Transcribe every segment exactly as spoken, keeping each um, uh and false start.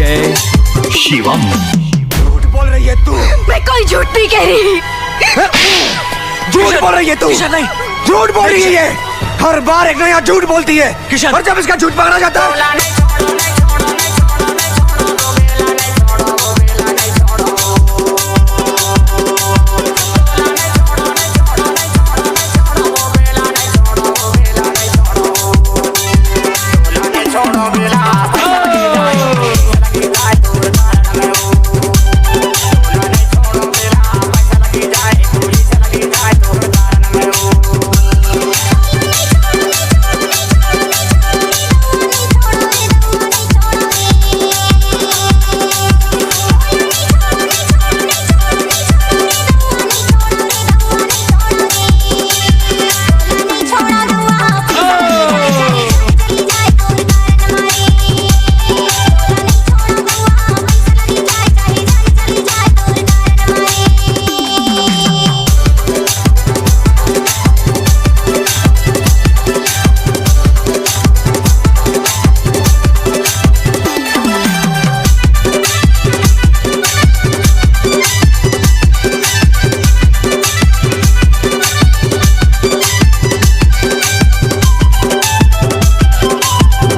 शिवम। झूठ बोल रही है तू। मैं कोई झूठ नहीं कह रही। झूठ बोल रही है तू। किशन, नहीं। झूठ बोल रही है ये। हर बार एक नया झूठ बोलती है। किशन। और जब इसका झूठ पकड़ा जाता है,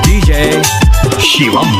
डीजे शिवम।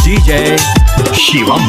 डीजे शिवम।